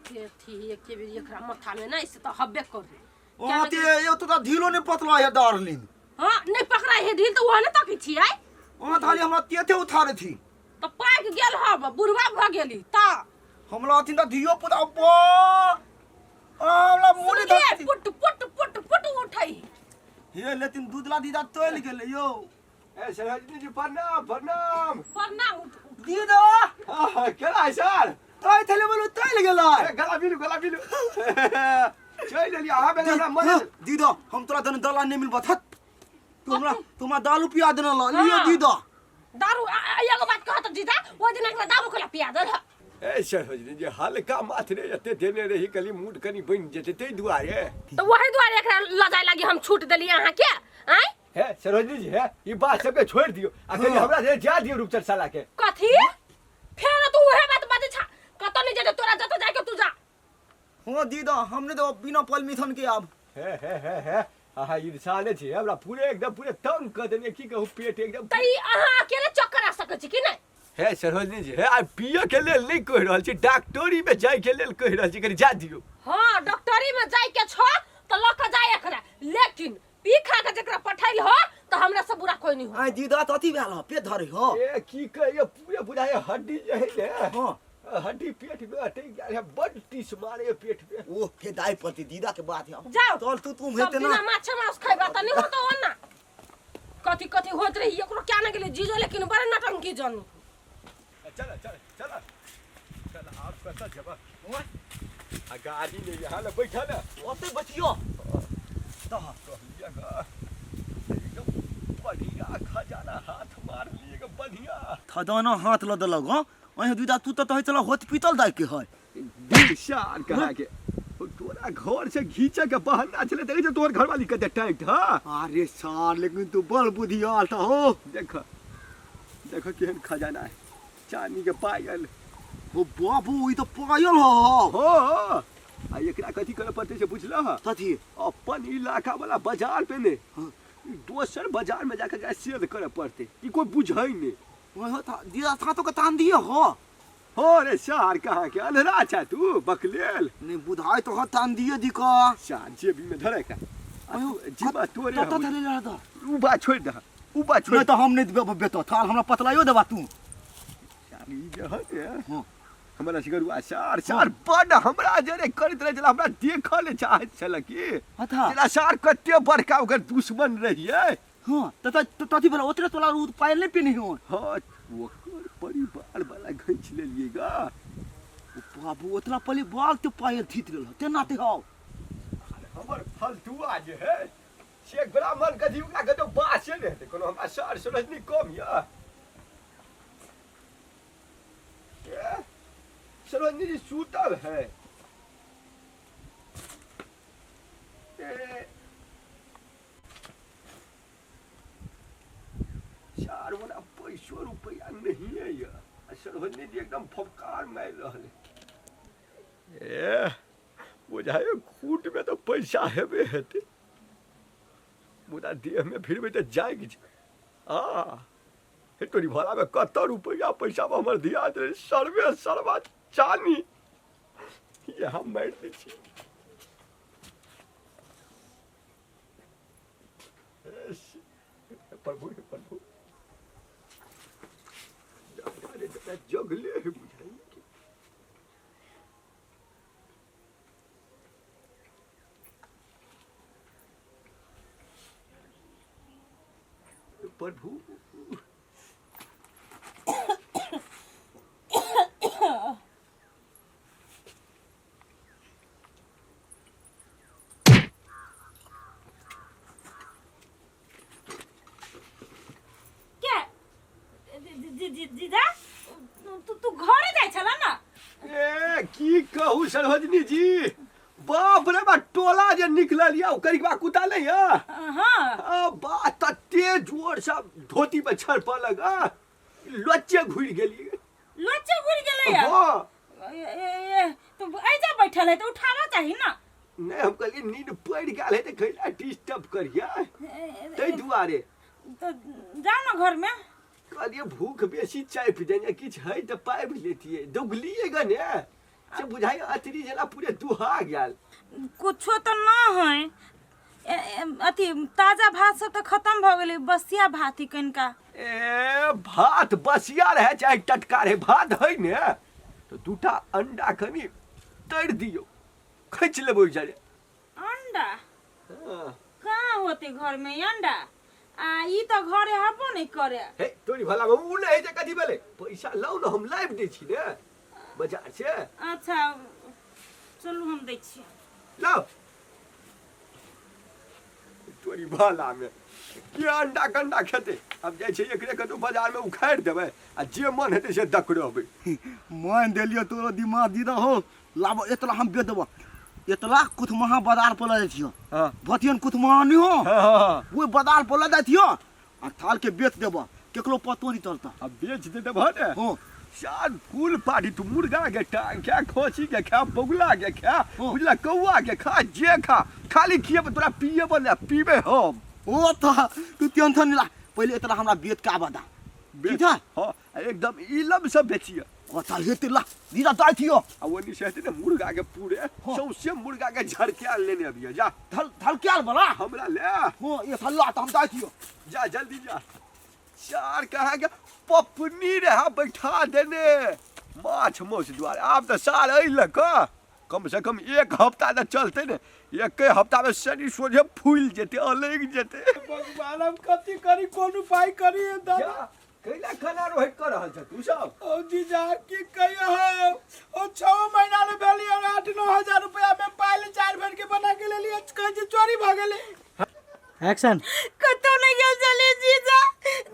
अथी एके बेर एकरा माथा में नहीं से तो हब्बे कर दे। ओ ते यो तो ढीलो नहीं पतला है डार्लिंग। हाँ नहीं पकड़ा है ढील तो वह नहीं तकी छी आई। ओ थाली हमरा तेथे उठारे थी। तो पाक गेल हब बुढ़वा भ गेली त हमरा अथिन त धियो पुता बा हमरा मुड़ी सुनलियै? धरती। पुट पुट पुट पुट उठै। हे लेकिन दूधला दीदा तोल गेलै यौ। ए सरहजनी जी प्रणाम प्रणाम। प्रणाम उठ उठ। दीदा। हाँ, हाँ, केना है सर? तोय थले बोलू तोल गेलै। ए, गला मिलू गला मिलू। चलि एलियै अहाँ बेर हमरा मन। दीदा हम तोरा दन दला नहीं मिलबत हत। तू हमरा दारू पिया देना ल लियो। हाँ। दीदा दारू एगो बात कहत जीजा ओइ दिन एकरा दारू केला पिया देल। ए सरोजनी जे हल्का माथरे एते देने रही कली मूड कनी बनि जेतै ताहि दुआरे। तऽ वही दुआरे एकरा लऽ जाय लागी हम छूट देलियै अहाँके आँय। हे सरोजनी जी हे ई बात सबके छोड़ि दियौ आ कनी हमरा जे जा दियौ रूपचंद साला के। कथी फेर तू उहे बात बाजै छा? कतौ नहि जेतै तोरा, जतऽ जायके तू जा। हाँ दीदा हम नहीं देबो बिना परमिशन के आब। हे हे हे हे अहाँ इंसाने छी हमरा पूरे एकदम पूरे तंग कऽ देने की कहू पेट एकदम। तऽ ई अहाँ अकेले चेक करा सकै छी कि नहि? हे सरोजनी जी हे आइ पियऽ के लेल नहि कहि रहल छी, डॉक्टरी में जाय के लेल कहि रहल छी, कनि जा दियौ। हाँ डॉक्टरी में जाय के छौ तऽ लऽ कऽ जाय एकरा, लेकिन पी खा के जकरा पठैल हो तऽ हमरा से बुरा कोई नहीं हो। आइ दीदा तऽ अथी भेल ह पेट धरे हो। ए की कहिए पूरे बुझाए हड्डी जे है ने। हाँ। हड्डी पेट में अटक गेल है, बड टीस मारे पेट में। ओ हे दाई पति दीदा के बात है। जाओ। चल तू तुम सब हेते ना। दिना माछ मांस खैबा तऽ नहीं होतो ओना। कथी कथी होत रही एकरो क्या ना गेलै जीजो, लेकिन बड़ा नटंकी जानी। चल चल चल चल आप कतऽ जेबा? आ गाड़ी ने यहाँ ले बैठल है। ओते बचियो दह। कहलिए गा एकदम बढ़िया खजाना हाथ मार लिए गा बढ़िया। खजाना हाथ ल देलक हँ। अहीं दीदा तू तऽ कहै छलह हॉस्पिटल जाय के है। दिल शान कहा के ओ तोरा घर से घींचे के बहाना छले, देखै छ तोहर घरवाली कते टाइट ह। अरे सार लेकिन तू बड़ बुधियार था हो। देख देख केहन खजाना है, चांदी के पायल। ओ बाबू ई तऽ पायल हो। हो आ एकरा कथी करे पड़तै से बुझलह? कथी? अपन इलाका वाला बाजार पे ने हाँ। दोसर बाजार में जाके एकरा सेल करे पड़तै, ई कोई बुझै ने। ओहो था दीदा था तो के तान दिए हो। हो रे सार कहाँ के अन्हरा छा तू बकलेल। नहीं बुझाय तो हो तान दिए दिका। सार जेबी में धरे का। अयो, जीवा तोरे तत हम। धरे रह द। उ बात छोड़ दह, उ बात छोड़। नहीं तो हम नहीं देबो बेतो, थाल हमरा पतलायो देबा तू। सार ई जे है ने, हाँ। हमरा सिगरुआ सार सार बड हमरा जरे करैत रहे छल, हमरा देखल चाहैत छल की। अच्छा। जेना सार कते बड़का ओकर दुश्मन रहियै। हाँ, त त त तथी भेल ओतरे तोला उ पायल नहीं पिन्ही हो। हाँ, ओकर परिवार वाला घींच लेलियै गा। ओ बाबू ओतला पली बाल ते पायल थीत रहल तेना ते हो। हमर फलतुआ जे है से ब्राह्मण कथी ओकरा कतौ बासे नहि हेतै कोनो, हमरा सर सरोजनी कम यऽ। ए, सरोजनी जी सुतल है। ए, चार वाला पैसो रुपया नहीं है यऽ। आ सरोजनी जी एकदम फपकार मारि रहल है। ए बुझाय खूट में तो पैसा हेबे हेतै, मुदा देह में फिरबै तऽ जागि छै। आ हे तोरी भला में कतऽ रुपया पैसा में हमर धिया रहे सर्वे सर्वा चानी यहाँ मारि दै छी। प्रभु हे प्रभु अरे दादा जगले है बुझाइ की। प्रभु के जीजा तू तू घरे जाइ छला ना? ए की कहू सरोजनी जी, बाप रे बा टोला जे निकलल या ओकर बा कुत्ता नहीं है। हाँ। आ बा तते जोर से धोती पर छड़पलक आ लच्चे घुरि गेली। लच्चे घुरि गेलै या? हाँ। ए, ए, ए, तो ऐजा बैठल है तो उठाना चाही ना। नहीं हम कहलिए नींद पड़ गेल है तो कैला डिस्टर्ब करिए ताहि दुआरे। तो जाओ ना घर में। कहलिए भूख बेसी चाय पी देने किछु है तो पाबि लेतिए, दौगलिए ग ने। से बुझाइ अतरी जेना पूरे दुहा गेल। कुछो तऽ न है। अथी ताजा भात सब तऽ खत्म भऽ गेलै, बसिया भात ही कनिका। ए भात बसिया रहे चाहे टटका रहे, भात है ने तो दूटा अंडा कनि तरि दियौ, खींच लेबै ओहि जरे। अंडा? हाँ। कहाँ होते घर में अंडा? आ ई तऽ घरे हबो नहीं करे। हे तोरी भला में उ नहीं जे कथी भेलै, पैसा लाउ ने हम लाबि दै छी ने बाजार से। अच्छा चलू हम दै छी। लाउ। तोरी भला में के अंडा कंडा खेतै? अब जाइ छै एकरे कतौ बाजार में उखाड़ि देबै आ जे मन हेतै से दकड़ेबै। मान देलियो तोरो दिमाग दीदा हो, लाबो एतला हम बेच देबो। एतला कुथमहा बाजार पर लऽ जाइ छियो। हाँ। भथियन कुथमहा नहीं हो। हाँ, हाँ, हाँ। ओहि बाजार पर लऽ जाइ छियो आ थाल के बेच देबो, केकरो पतो नहीं चलता। अब बेच दे देबह ने। हाँ। सार कुल पाड़ी तू मुर्गा के टांग खा, खोसी के खा, बगुला के खा, हाँ। बुझला कौआ के खा, जे खा, खाली खिएब तोरा पिएब ने पीबे हम। ओ तो तू टेंशन नहीं ला, पहले इतना हमरा बेच के आबा दा। बेच। ठीक है? हाँ, एकदम इलम से बेचिए। कथा हेतै ला दीदा दाइ थियो। आ ओनी से हेतै ने मुर्गा के पूरे हाँ। सौंसे मुर्गा के झड़का लेने अबियै, जा। धल धलक्याल वाला? हमरा ले। हाँ, ये थल्ला त हम दाइ थियो। जा जल्दी जा। चार कहाँ के पपनी रहा बैठा देने माछ मौस द्वारे। आब तऽ साल एहि लऽ कऽ कम से कम एक हफ्ता तऽ चलतै ने, एके हफ्ता में शरीर सोझे फूलि जेतै, अलगि जेतै। भगवान हम कथी करी, कोन उपाय करी हे दादा? जा, कैला खाना रोहित कऽ रहल छ तू सब? ओ जीजा की कहियो हो, ओ 6 महीना ले भेली और 8-9 हजार रुपया में पायल 4 भर के बना के लेली, कहै छै चोरी भऽ गेलै। एक्शन। कतौ नहीं गेल चले जीजा,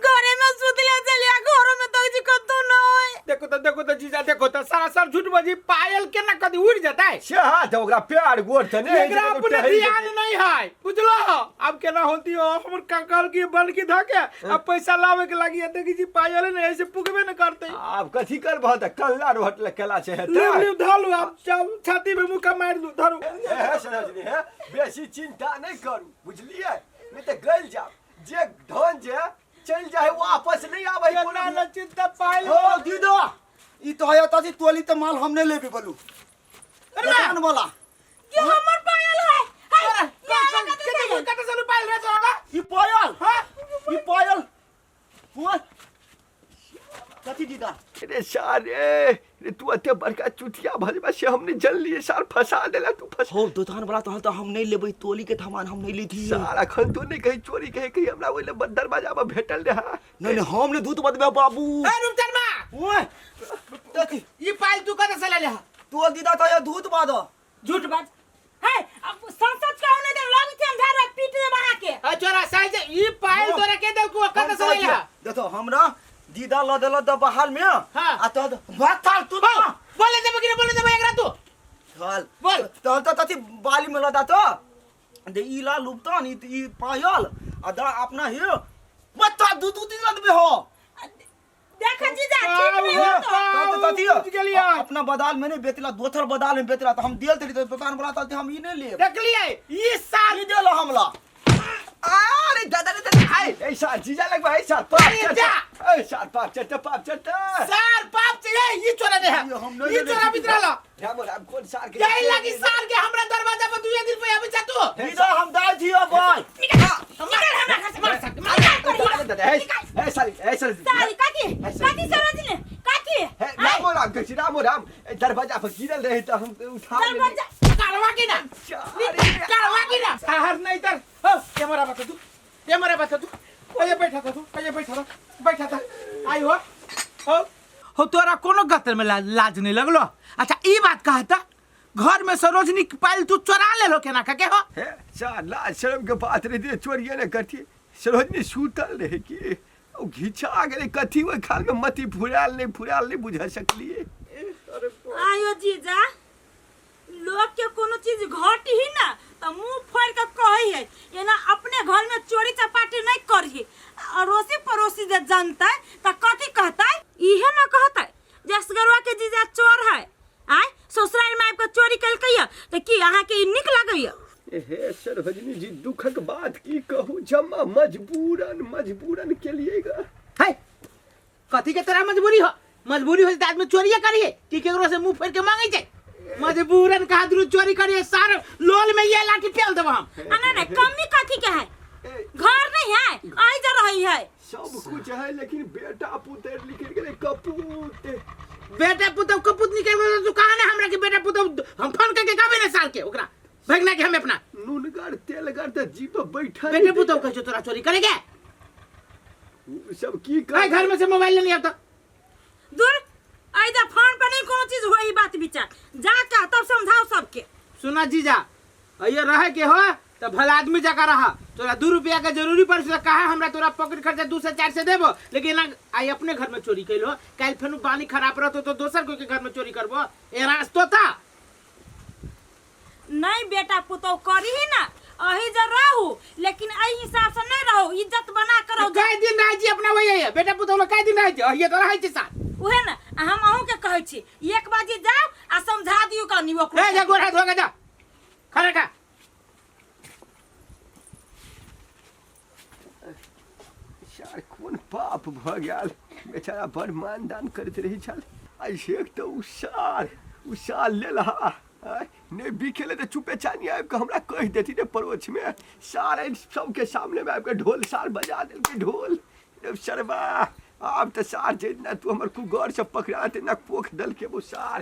घरे में सुतले चले आ घरों में तक जी कतौ न होय। देखो तो, देखो तो जीजा, देखो तो सारा सर झूठ बजी, पायल के ना कदी उड़ जता है। से हाथ ओकरा प्यार गोर त नहीं, एकरा कतौ अपने टहल ध्यान जेतै। नहीं है, बुझलो? अब केना होती हो, हमर कंकल की बन की धके अब पैसा लावे के लागी, देखी जी पायल ने ऐसे पुगबे न करते। आब कथी करबह त कल्ला रोहट ले केला छै हेतै। लिव लिव धलु, अब चल छाती में मुक्का मार दू, धरू। हे, हे, सरोजनी, हे, बेसी चिंता नहीं करू, बुझलिए? नहीं तो गल जाओ, जे धन जे चल जाए वापस नहीं आवे। केना न चिंता पायल। हो दीदा, ई तो है ताजी तोली त माल हम नहीं लेबे बोलू। अरे दुकान वाला। ये हमर पायल है। हाय, ये अलग कते केते पायल? कते से पायल रे तोरा? ई पायल? हां। ई पायल? हुआ? कथी दीदा? अरे सारे, रे तू अते बड़का चुतिया भजबा से हमने जल लिए सार फंसा देला तू फंसा। हो दुकान वाला तो हम नहीं लेबै, तोली के सामान हम नहीं लेथी। सार अखन तो नहीं कहीं चोरी कहे कहीं हमरा ओइले दरवाजा पर भेटल रहा। नहीं नहीं हम नहीं दूध बदबे बाबू। ए रुपचन मा। ओए, कथी? ई पायल तू कते से ले ले? तो दीदा तो ये दूध बाद। झूठ बाज। हे, अब संसद के होने दे, लग छै हम झाड़ा पीट दे बहा के। ए चोरा साइज ई पायल हाँ। तोरा के देल को कते से ले ले? देखो हमरा दीदा ल देल द बहाल में। हाँ। आ तो भात थाल तू ना। बोले देबो कि ना बोले देबो एकरा तू? थाल। बोल। तो तो तथी बाली में लदा तो दे ई ला लुपतन ई ई पायल आ दा अपना हे बता दू दू दिन लदबे हो। देख जीजा ठीक नहीं हो तो। तो तो तथी बुझ गेलियै। अपना बदाल में नहीं बेचला, दोसर बदाल में बेचला तो हम देल देली तो दुकान वाला तो हम ई नहीं लेब। देखलियै ई साल ई देल हमला। अरे दादा रे दादा, आय, ऐसा जीजा लगबा, ऐसा पाप अरे चढ़ता, जा। ऐसा पाप चढ़ता, पाप चढ़ता। सार पाप से ये ई चोरा दे है। ये हम नहीं ई लेने चोरा छी। बितरा ला। राम राम कौन सार के यही लगी सार के हमरा दरवाजा पर दुए दिन पे आबे जा तू। दीदा हम दाय छियो भाई। निकल हमरा घर से, मार सक मार। दादा, दादा, ए, ए, साली, ए, साली। साली काकी, काकी सरोजनी, काकी। हे, रामो राम कहै छी, रामो राम। ए, दरवाजा पर गिरल रहे तऽ हम उठा लेली। दरवाजा करवा की ना, करवा की ना। साहस नहीं तर। हो कैमरा बता तू, कैमरा बता तू। अये बैठा था तू, अये बैठा था, बैठा था। आई हो हो हो तोरा कोनो गतर में लाज नहीं लगलो? अच्छा ई बात कहता, घर में सरोजनी के पायल तू चोरा ले लो केना के हो? हे सार लाज शर्म के बात रही थी, चोरिए ने करती। सरोजनी सूतल रहे कि ओ घिचा गेलै कथी ओहि खाल में मती फुरायल नहीं फुरायल नहीं बुझा सकलिए। आयो जीजा, लोग के कोनो चीज घट ही ना तो मुंह फोड़ के कही है, एना अपने घर में चोरी चपाटी नहीं करही। अड़ोसी पड़ोसी जे जानता है तो कथी कहता है? इहे ना कहता है जसगरवा के जीजा चोर है, आय ससुराल में आबि के चोरी केलकै तो की अहाँ के ई नीक लगैया? हे सरोजनी जी, दुखक बात की कहू, जमा मजबूरन मजबूरन के लिए गा। है कथी के तोरा मजबूरी हो? मजबूरी हो त आदमी चोरिए करिए कि केकरो से मुंह फेर के मांगे छै? मजबूरन कहा दुनू चोरी करिए सार लोल में ये लाठी पेल देबो हम। आ नहीं नहीं, कमी कथी के है? घर नहीं है, आई जा रही है। सब कुछ है लेकिन बेटा पुत्र निकल गेलै कपूत। बेटा पुतौ कपूत निकल गेल तू कहा ना हमरा के बेटा पुतौ हम फोन करके कहबे ना साल के ओकरा भगना के हम अपना नूनगर तेलगर तऽ जीप बैठल। बेटे पुतौ कहै छौ तोरा चोरी करे के। उ सब की कर घर में से मोबाइल लेने आता। दूर आई जा, फोन पर नहीं कोनो चीज होई बात विचार, जा के तब समझाओ सबके। सुना जीजा, ये रहे के हो तो भला आदमी जका रहा, तोरा 2 रुपया के जरूरी पड़ से कहा हमरा तोरा पॉकेट खर्चा 2 से 4 से देबो, लेकिन ना आई अपने घर में चोरी कैलो, काल फेनु पानी खराब रहतो तो दोसर कोई के घर में चोरी करबो, ए रास्तो था। नहीं बेटा पुतौ करी ही ना, अही जे रहू लेकिन एहि हिसाब से नहीं रहू, इज्जत बना कर रहू। कई दिन रहै छी अपना वही है बेटा पुतौ लग कई दिन रहै छी, अहिए तो रहै छी साथ। उहे ना, आ हम अहूँ के कहै छी 1 बजे जाओ आ समझा दियौ कनी ओकरो। ए जा गोड़ हाथ धो के जा, खाना खा। यार कोन पाप भऽ गेल, बेचारा बड़ मानदान करैत रहै छल। आइ एक तऽ उ सार लेलहा नहि बिकेलै तऽ चुपे चानी आबि कऽ हमरा कहि देती ने पड़ोसमे, सार सबके सामनेमे आबि कऽ ढोल सार बजा देलकै ढोल। सरबा आब तऽ सार जे ना तू हमर कुगरसँ पकड़ा तेना पोख देलकै ओ सार।